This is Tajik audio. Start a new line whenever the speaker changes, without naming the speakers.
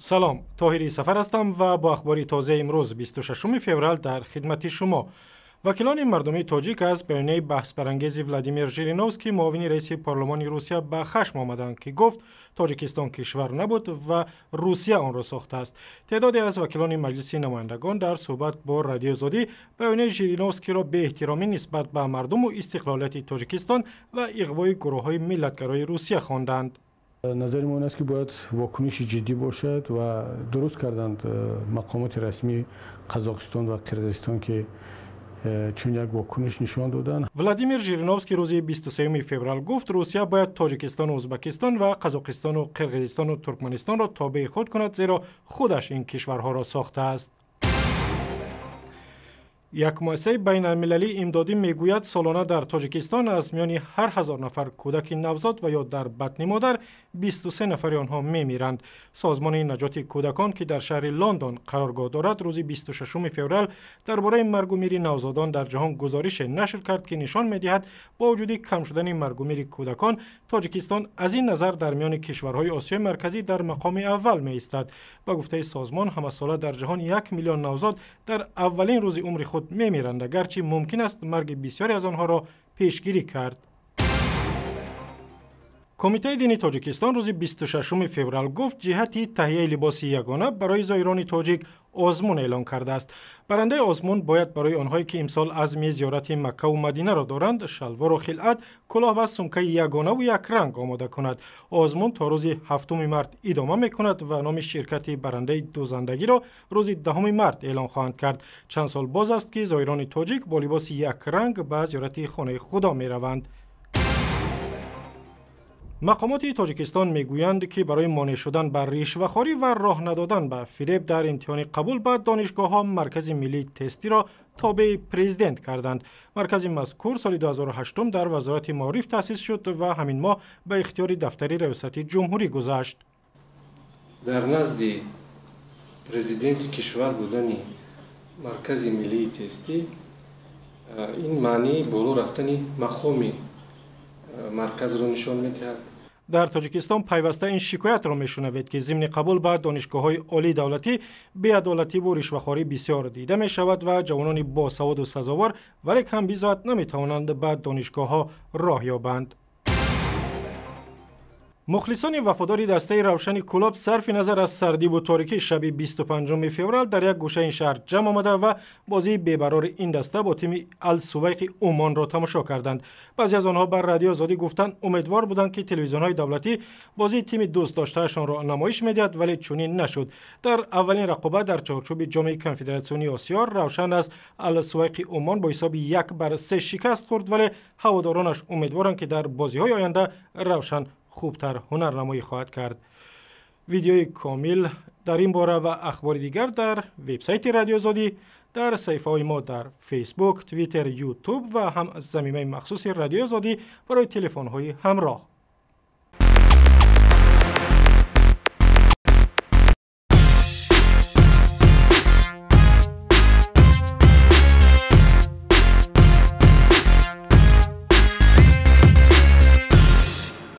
Салом, Тоҳири Сафар ҳастам ва бо ахбори тозаи имрӯз, 26 феврал, дар хидмати шумо. Вакилони мардумии тоҷик аз баёнияи баҳсбарангези Владимир Жириновский, муовини раиси парлумони Русия, ба хашм омаданд, ки гуфт, Тоҷикистон кишвар набуд ва Русия онро сохтааст. Теъдоде аз вакилони Маҷлиси намояндагон дар суҳбат бо Радиои Озодӣ баёнияи Жириновскийро беэҳтиромӣ нисбат ба мардуму истиқлолияти Тоҷикистон ва иғвои гурӯҳҳои миллатгарои Русия хонданд.
Назари мо ин аст, ки бояд вокуниши ҷиддӣ бошад ва дуруст карданд мақомоти расмии Қазоқистон ва Қирғизистон, ки чун як вокуниш нишон доданд.
Владимир Жириновский рӯзи 23 феврал гуфт, Русия бояд Тоҷикистону Ӯзбекистон ва Қазоқистону Қирғизистону Туркманистонро тобеи худ кунад, зеро худаш ин кишварҳоро сохтааст. Як муассисаи байналмилалии имдодӣ мегӯяд, солона дар Тоҷикистон аз миёни ҳар 1000 нафар кӯдаки навзод ва ё дар батни модар 23 нафари онҳо мемиранд. Созмони наҷоти кӯдакон, ки дар шаҳри Лондон қароргоҳ дорад, рӯзи 26 феврал дар бораи маргу мири навзодон дар ҷаҳон гузорише нашр кард, ки нишон медиҳад, бо вуҷуди кам шудани маргу мири кӯдакон, Тоҷикистон аз ин назар дар миёни кишварҳои Осиёи Марказӣ дар мақоми аввал меистад. Ба гуфтаи созмон, ҳамасола дар ҷаҳон 1 миллион навзод дар аввалин рӯзи умри худ мемиранд, агарчи мумкин аст марги бисёре аз онҳоро пешгирӣ кард. Кумитаи дини Тоҷикистон рӯзи 26 феврал гуфт, ҷиҳати таҳияи либоси ягона барои зоирони тоҷик озмун эълон кардааст. Барандаи озмун бояд барои онҳое, ки имсол азми зиёрати Маккаву Мадинаро доранд, шалвору хилъат, кӯлоҳ ва сумкаи ягонаву якранг омода кунад. Озмун то рӯзи 7 март идома мекунад ва номи ширкати барандаи дӯзандагиро рӯзи 10 март эълон хоҳанд кард. Чанд сол боз аст, ки зоирони тоҷик бо либоси якранг ба зиёрати хонаи Худо мераванд. Мақомоти Тоҷикистон мегӯянд, ки барои монеъ шудан ба ришвахорӣ ва роҳ надодан ба фиреб дар имтиҳони қабул ба донишгоҳҳо Маркази миллии тестиро тобеи президент карданд. Маркази мазкур соли 2008 дар Вазорати маориф таъсис шуд ва ҳамин моҳ ба ихтиёри дафтари Раёсати Ҷумҳурӣ гузашт.
Дар назди президенти кишвар будани Маркази миллии тестӣ ин маънии боло рафтани мақоми марказро нишон медиҳад.
Дар Тоҷикистон пайваста ин шикоятро мешунавед, ки зимни қабул ба донишгоҳҳои олии давлатӣ беадолативу ришвахорӣ бисёр дида мешавад ва ҷавонони босаводу сазовор, вале камбизоат наметавонанд ба донишгоҳҳо роҳ ёбанд. Мухлисони вафодори дастаи Равшани Кӯлоб сарфи назар аз сардиву торикӣ шаби 25 феврал дар як гӯшаи ин шаҳр ҷамъ омада ва бозии бебарори ин даста бо тими Алсувайқи Умонро тамошо карданд. Баъзе аз онҳо ба Радиои Озодӣ гуфтанд, умедвор буданд, ки телевизионҳои давлатӣ бозии тими дӯстдоштаашонро намоиш медиҳад, вале чунин нашуд. Дар аввалин рақобат дар чорчӯби Ҷоми Конфедератсионии Осиё Равшан аз Алсувайқи Умон бо ҳисоби 1 бар 3 шикаст хӯрд, вале ҳаводоронаш умедворанд, ки дар бозиҳои оянда Равшан хубтар ҳунарнамоӣ хоҳад кард. Видеои комил дар ин бора ва ахбори дигар дар вебсайти Радиои Озодӣ, дар саҳифаҳои мо дар Фейсбук, Твиттер, Ютуб ва ҳам замимаи махсуси Радиои Озодӣ барои телефонҳои ҳамроҳ.